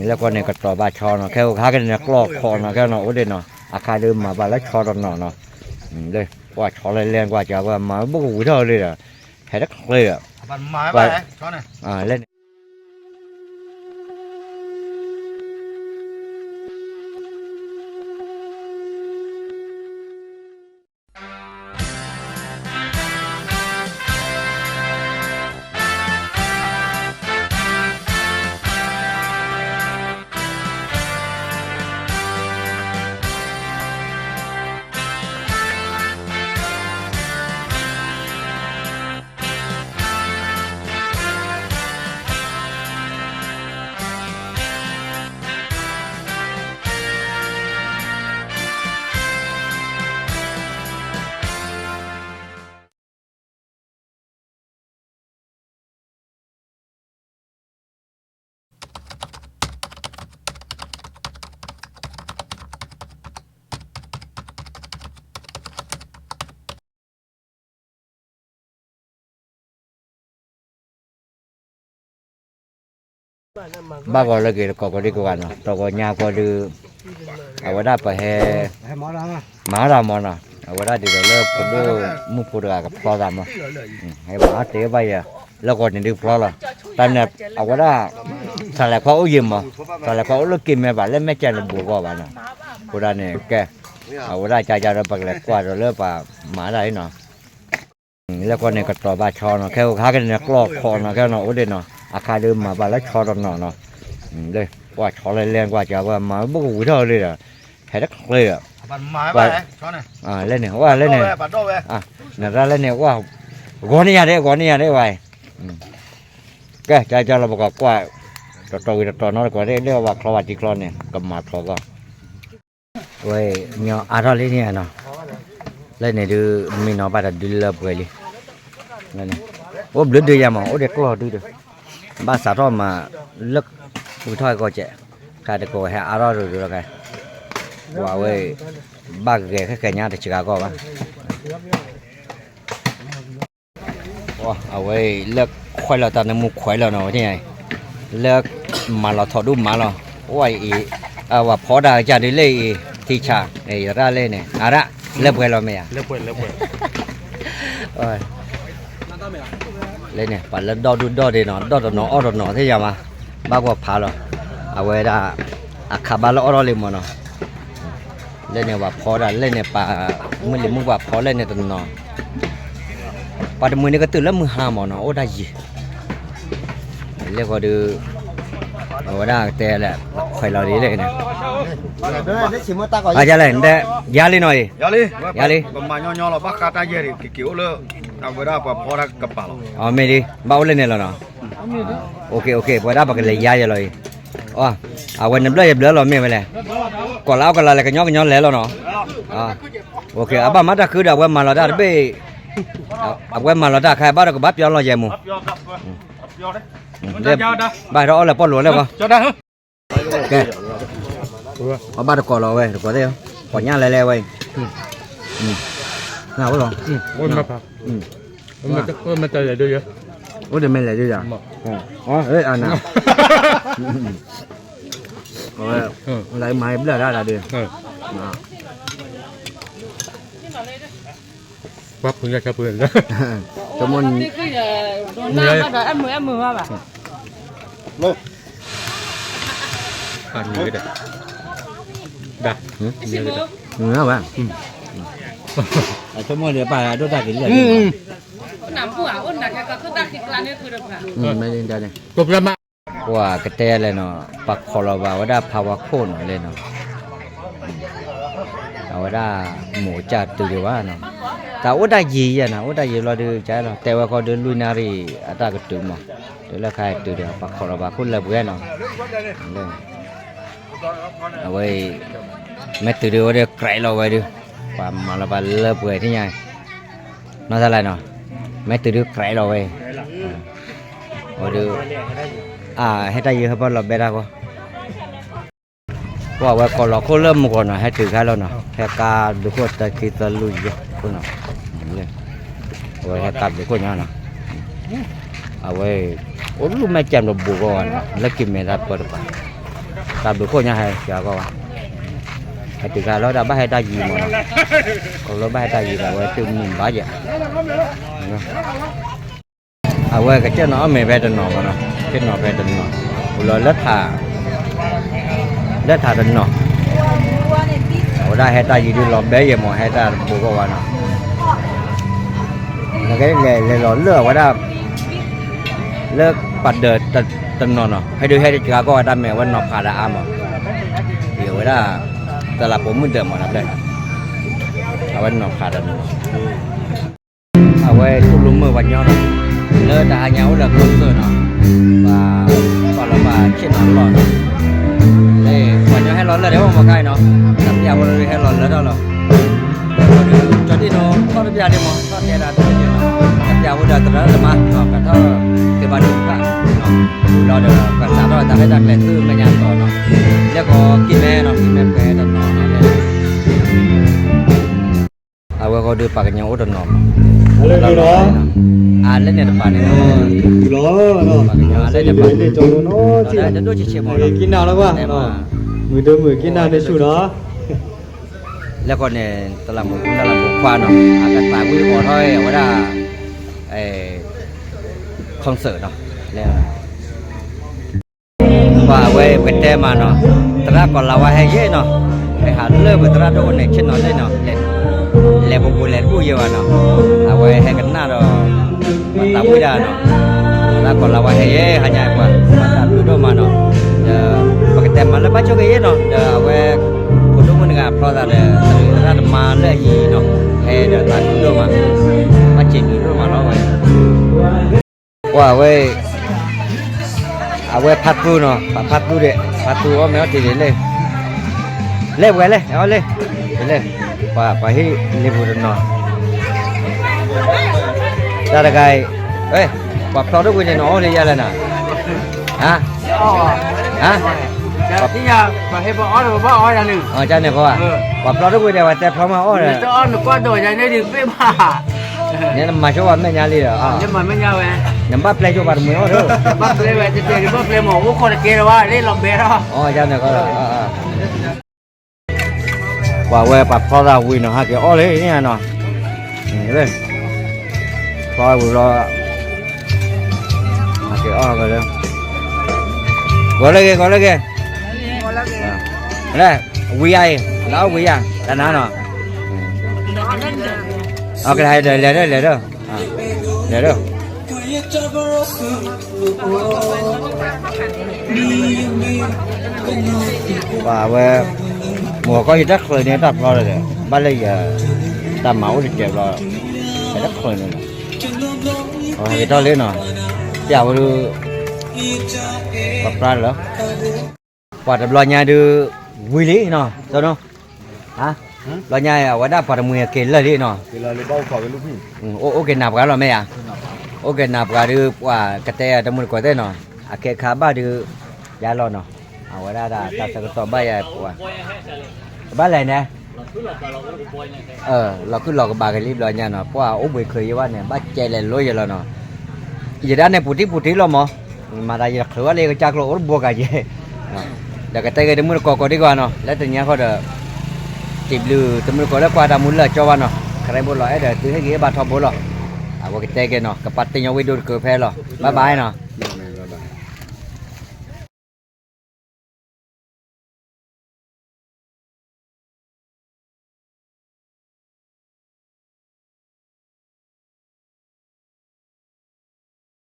လၢကီၢ်န့ၣ်ကတီၤဘၣ်ဆီနီၤ, ခဲအံၤဟဲက့ၤန့ၣ်ကျီၢ်ခီနီၤ, ခဲနီၤ အိၣ်ဒ့ၣ်နီၤ, အခါဒုးမၤဘၣ်လၢဆီတနီၤနီၤ, လၢကွၢ်ဆီလၢလဲၣ်ကွၢ်ကၢ်ဝဲမၤဘၣ်ကဝံၤထီၣ်လံဒီး, ဟဲတချ့ဒီး, လၢန့ၣ် ဘၣ်ဂီၤလၢက့ၤတကိးကီးဒံကဝၤနီၤ, တဂီၤညါကီးဒုး, အဝဲဒၣ်ပဟဲ မၤတၢ်မီၤနီၤ, အဝဲဒၣ်ဒ်သိးလၢပဒိၣ်မုၣ်ဖိတဂၤကဖျီသးမီၤ, ဟဲမၤအီၣ်တ့ၢ်ဘၣ်ယၤ, လၢဂီၤန့ၣ်ဒုးဖျီလီၤ, တၢ်န့ၣ် အဝဲဒၣ် စးလဲၤခီအိၣ်ယံၤမီၤ, စးလဲၤခီအိၣ်လၢက့ၤမဲာ်ဘၣ် လၢမဲာ်ကၠဲးန့ၣ်ဘူးဂီၢ်ဘၣ်နီၤ, အဃိဒၣ်န့ၣ် ကဲ, အဝဲဒၣ်ကၢ်ကၢ်ဒီးပကလဲၤကွၢ်ဒီးလၢပှၤမၤတၢ်အံၤနီၤ လၢကီၢ်န့ၣ်ကတီၤဘၣ်ဆီနီၤ, ခဲအံၤဟဲက့ၤန့ၣ်ကျီၢ်ခီနီၤ, ခဲနီၤ အိၣ်ဒ့ၣ်နီၤ, အခါဒုးမၤဘၣ်လၢဆီတနီၤနီၤ, လၢကွၢ်ဆီလၢလဲၣ်ကွၢ်ကၢ်ဝဲမၤဘၣ်ကဝံၤထီၣ်လံဒီး, ဟဲတချ့ဒီး, လၢန့ၣ် ဝဲလၢန့ၣ်, နရၣ်လၢန့ၣ် ဝဲ, ဂီၤန့ၢ်ယၤဒၣ် ဂီၤန့ၢ်ယၤဒၣ်ဝဲ, ကဲ ကၢ်ကၢ်လီၤပကကွၢ်, တတီၤဝံၤတတီၤနီတကိးဒၣ် လၢအဝဲချီဘၣ်တံၤချီန့ၣ် ကမၤချီသီၣ် ဝဲညီအါထီၣ်လံန့ၣ်နီၤ, လၢန့ၣ်ဒုး မ့ၢ်နီၤဘၣ်တဒုလၢပှဲၤလံ, အိၣ်ဘျုးဒုးယၤမး အိၣ်ဒံးကျီၢ်ဒုးဒီး, ဘၣ်စးထီၣ်မး, လၢပူၤထီၣ်ကီးကဲး, ခါတကိးဟဲအါထီၣ်ဒုးဒီးကဲ, ပှၤဝဲ, ဘၣ်ဂဲၤခဲခဲညါတစှၤကီးဘၣ် အဝဲအံၤ လၢခွဲးလီၤတၢ်နၢမူခွဲးလီၤနီၤ ဝဲသ့ၣ်ညါအံၤ, လၢမၤလီၤထီၣ်ဒူၣ်မးလီၤ, အိၣ်အံၤ, အဝဲဖီဒၣ်ကစၢ်ဒုးလၢအံၤ, ထံဆး, ယရၣ်လၢန့ၣ် အရၣ်, လၢပှဲၤလီၤမ့ၢ်ဧါ, လၢန့ၣ် ပှၤလၢဒီဒူၣ်ဒီဒ့နီၤ ဒီတနီၤအီၣ်တနီၤသ့ၣ်ညါမး, ဘၣ်ကွၢ်ဖးလီၤ, အဝဲဒၣ်, အခးဘၣ်လၢအီၣ်ထီၣ်လံမးနီၤ လၢန့ၣ်ပှၤဖီဒၣ် လၢန့ၣ်ပှၤ, မုၢ်လံၤမုၢ်ပှၤဖီလၢန့ၣ်တနီၤ, ပှၤတမှံၤန့ၣ်ကတုၤလၢမုၢ်ဟါမးနီၤ အိၣ်တၢ်ယံၤ, လၢဃီဒုး, အဝဲဒၣ်ကတဲလဲၣ် ခွဲးလီၤဒ်လဲၣ်န့ၣ်, အလဲၣ်, ယါလံနီၤအံၤ, ယါလံ, ပမၤညီညီလီၤ ဘၣ်ဃးတၢ်ယဲၢ်ဒံး ကက့ၤအိၣ်လၢ, အဝဲဒၣ်ပှၤဖီတၢ်ကပၤလီၤ, မ့ၢ်ဒ်, ဘၣ်အိၣ်လၢန့ၣ်လီၤနီၤ ပဝဲဒၣ်ပကလဲၤယါယဲၢ်လီၤအံၤ, အဝဲနဘျၢယဘျၢလီၤမ့ၢ်ဝဲလဲၣ်, ကီးလၢအီၣ်ကလၤလဲၣ် ကညီကညီလဲၤလီၤနီၤ, အဘၣ်မၤတၢ်ဃုဒီး အဝဲမၤလီၤတၢ်တဘ့ၣ်, အဝဲမၤလီၤတၢ်ခါဘၣ်ဒီးကဘၣ်ပျီလီၤယဲၢ်မူ, ဘၣ်ဒီးအီၣ်လၢပီၣ်လိၤလၢဃီ, ကဲ, အဘၣ်တကိးလီၤဝဲ တကိးသ့ၣ်, ကိးညါလဲၤလဲၤဝဲအံၤ, နအိၣ်လီၤ, အိၣ်ဒီးမ့ၢ်လဲၤဒုးယၤ, အနၤ, ဝဲ, လၢမၤဘျၢၣ်ဒၣ်ဒၣ်ဒုး, ပှၤဖုညါဆၢဖု, တမ့ၢ်, နဝဲ, အဆိကမိၣ်ဒီးပာ်ဒိၣ်တၢ်က့ၤလံ, မ့ၢ်ဒ်န့ၣ်, ပှၤကတဲလဲၣ်နီၤ ပှၤခိးလီၤဘၣ်ဝဲဒၣ်ဖးဝါခိၣ်နီၤလဲၣ်နီၤ, အဝဲဒၣ်မိၢ်ကစၢ်တုၤဒံးဘၣ်နီၤ, တၢ်အိၣ်တၢ်ယံၤယဲၢ်နီၤ အိၣ်တၢ်ယံၤလီၤဒုးကလီၤ တဲဝဲဃီဒုးလွံၢ်နၣ်ရံၣ်အတၢ်ကတုၤမး, တုၤလၢခါအံၤတုၤဒီးပှၤခိးလီၤဘၣ်ခိၣ်လၢပှဲၤနီၤ, အဝဲအံၤ, မ့ၢ်တုၤဒုးဝဲဒၣ်ကြဲးလီၤဝဲဒုး, ပှၤမၤလီၤဘၣ်လၢပှဲၤထံၣ်ညါ, နီၢ်သးလဲၣ်နီၤ, မ့ၢ်တုၤဒုးကြဲးလီၤဝဲ, ဝဲဒုး, အဟဲတၢ်ယံၤဟဲပီၣ်လီၤဘဲတၢ်ဃီ ပှၤဝဲကိးလီၤခိၣ်လၢမုၢ်ဂီၤနီၤ ဟဲတုၤခါလီၤနီၤ ဟဲကါဘျုးခိၣ်တၢ်ခံသၢလူၢ်ယဲၢ်ခိၣ်နီၤ, အဝဲဟဲကါဘျုးခိၣ်ညါနီၤ, အဝဲ, အိၣ်လူၢ်မဲာ်ကဲးတဘူးဂီၢ်နီၤ လၢက့ၤမဲာ်တၢ်ပၢတပၤ, တၢ်ဘျုးခိၣ်ညါဟဲကီးဝဲ, ဟဲတုၤခါလီၤဒၣ်ဘၣ်ဟဲတၢ်ယံၤမးနီၤ, ကလီဘၣ်ဟဲတၢ်ယံၤဒီး အဝဲတုၤမုာ်ဘၣ်ယဲ, အဝဲကစၢၢ်နီၤအီၣ်မ့ၤဖဲတနီၤမးနီၤ, ကစၢၢ်နီၤဖဲတနီၤ, အိၣ်လီၤလၢထး, လၢထးတနီၤ, အဝဲဒၣ်ဟဲတၢ်ယံၤဒုးလီၤဘဲယဲမး ဟဲတၢ်တဘိကီၢ်ဝဲနီၤ, နကလဲၤလဲၤလီၤလၢအဝဲဒၣ် လၢပှၤဒၢးတနီၤနီၤ ဟဲဒုးဟဲတစှၤကီၢ်ဝဲတၢ်မဲာ် အဝဲနီၤဖးဒီးအါမး, ယဝဲဒၣ် တလးပိာ်မုၣ်ဒၢးမးနီၤဖျဲၣ်, အဝဲနီၤဖးဒီး အဝဲတူၢ်လိာ်မုာ်ပှၤကညီနီၤ, လၢတဟါညါအိၣ်လၢ concert နီၤ, ပှၤ ပှၤလီၤပှၤဆ့ၣ်နီၤလီၢ်နီၤ, ပှၤကညီဟဲလီၤလၢာ်ဒီးအိၣ်မးခါအံၤနီၤ, တၢ်ပျၢ်ဖိလၢဟဲလီၤလၢာ်ထီၣ်လီၤ, ကၠီဒံၣ်နီၤ ထီၣ်တပျၢ်ဒံးမး ထီၣ်တဲဒၣ်တၢ်က့နီၤ, တၢ်ပျၢ်ဖိဒီးသရၣ်သမါနီၤ ကထီၣ်က့ၤဘၣ်ဒံးတဖၣ်နီၤ, လီၤဒီးပှၤစးထီၣ်တၢ်ရဲၣ်တၢ်ကျဲၤသုမဲာ်ညါတီၤနီၤ, လၢကီးကံၢ်မဲနီၤ ကံၢ်မဲပှဲၤတနီၤနီၤ အဝဲဃီဒုးပှၤကညီအိၣ်တနီၤမး, အါလၢန့ၣ်တပၤန့ၣ်, ပှၤကညီအါလၢန့ၣ်တပၤ, တဒိၣ်ဆံးဆံးမး, မုာ်တမုာ်က့နၢ်န့ၣ်ဆူၣ်နီၤ, လၢဃီန့ၣ် တလးမူး တလးမူးခွါနီၤ အကသးဝံၣ်အိးထီၣ်ဝဲဒၣ် concert နီၤ, ပှၤအဝဲပကတဲမးနီၤ, သရၣ်ကီၤလၤဝါဟဲယဲနီၤ, မ့ၢ်ဟးလၢပသရၣ်ဒိၣ်အိၣ်န့ၣ် ဆ့ၣ်နီၤလ့ၣ်နီၤ, လဲၤပူၤပူၤလဲၤတဘူၣ်ယဲဘၣ်နီၤ, အဝဲဟဲကနၣ်ဒီး ပသးဝံၣ်ဒၣ်နီၤ, သရၣ်ကီၤလၤဝါဟဲယဲဟါညါပှၤ ပသးဘျုးဒိၣ်မးနီၤ, ဒီးပကတဲမးလၢဘၣ်ဆိၣ်ဂ့ၤယဲနီၤ, ဒီးအဝဲ ဖိဒိၣ်မုၣ်တဂၤဖျီသးဒီး သရၣ်သမါလၢအယံၤနီၤ, ဟဲဒီးသးဘျုးဒိၣ်မး, ဘၣ်စံးဘျုးဒိၣ်မးလီၤဝဲ ပှၤဝဲ အဝဲဖါသူနီၤ, ပှၤဖါသူဒီး ဖါသူအီၣ်မ့ၤအီၣ်တ့ၢ်ဒံးလၢ လဲၤဝဲလဲၣ် အီၣ်လၢ လဲၤ ပှၤ ပှၤဟံၣ်လ့ပူၤတနီၤ, တၢ်တဂၤအံၤ ပှၤဖျီတဝံၤန့ၣ် နအီၣ်လၢယဲလဲၣ်နီၤ, ဟါ ဟါ ပှၤဟ့ၣ်ပှၤအီၣ်တဘၣ်အီၣ်ယၤန့ၣ်, ကန့ၣ်ဃီ, ပှၤဖျီတဝံၤဒီး ပှၤတဲဖျီမးအီၣ်ဒီး, နတအီၣ်နကွၢ်ဒီးယၤန့ၣ်ဒ်သ့ၣ်ဘၣ် နမၤဆိပှၤမဲာ်ညါလံဒီး, နဘၣ်ပျဲဆိပှၤတမှံၤအီၣ်ဒီး, ဘၣ်ပျဲဝဲတတဲဒ်ဘၣ်ပျဲမး အိၣ်ခိးတကဲလၢၤဘၣ် လ့လီၤဘဲထီၣ်, အီၣ်ယၤန့ၣ်ဃီ, ပှၤဝဲပှၤဖျီသးဝံၤနီၤ ဟးက့ၤအီၣ်လၢန့ၣ်နီၤ, ဖျီဝံၤလီၤ, ဟးက့ၤအီၣ်လၢ, ဂီၤလၢဂ့ၤ ဂီၤလၢဂ့ၤ, လၢ ဝံၤယၤအံၤ လၢအီၣ်ဝံၤယၤ တနၤနီၤ, အကလဲၤဒီး လဲၤဒီး လဲၤဒီး, လဲၤဒီး, ပှၤဝဲ, မိၢ်ကီၢ်ယတၢ်ချုးန့ၣ်တၢ်ဖျီဒီး, ဘၣ်လၢယ, တၢ်မၤအိၣ်တစဲးဘျီ, ယတၢ်ချုးန့ၣ်လီၤ, ဟဲထီၣ်လံနီၤ, ပျၢ်ဝဲဒၣ်, ပှၤပြါလၢ ပှၤတဘျီညါဒုး, ဝံၤလံနီၤ, တနီၤ, ဘျီညါ အဝဲဒၣ်ပှၤတမှံၤအက့ၤလၢာ်လံနီၤ, အိၣ်က့ၤနၤပှၤလီၤမ့ၢ်ဧါ, အိၣ်က့ၤနၤပှၤဒုး ပှၤကတဲတမုၢ်တကိးသ့ၣ်နီၤ, အခဲခါဘၣ်ဒုး, ယါလီၤနီၤ, အဝဲဒၣ်တၢ်ဆၢကတီၢ်ဘၣ်ယၤပှၤ, ဘၣ်လဲၣ်န့ၣ် လီၤခုၣ်လီၤကဘၣ်ကလံဘျီညါနီၤ, ပှၤအိၣ်ဘှံးချုးယဲဘၣ်န့ၣ် ဘၣ်ကဲလဲၤလိယဲလီၤနီၤ, ယဒၣ်န့ၣ်ပူၤတံၢ်ပူၤတံၢ်လီၤမး, မၤသးယချုးဘၣ်လၢကစၢ်ကျိၤအိၣ်တဘိကၤယဲ, ဒီးကတဲက့ၤတမုၢ်တကိးကိးဒံကီးနီၤ, လၢတနံၤအဃီဒီး, စံးဘျုးတမုၢ်တကိးလၢကွၢ်တၢ်မူလၢာ်ကၠီဘၣ်နီၤ, ခရံာ်ဘိလီၤအဲၣ်ဒီးသုဟ့ၣ်ဂံၢ်ဟ့ၣ်ဘါထီဘိလီၤ, အဝဲကတဲက့ၤနီၤ, ကပာ်တ့ၢ်ညီဝံဒိၣ်တကၢၢ်ဖဲလီၤ, ဘၣ်ဘၣ်နီၤ.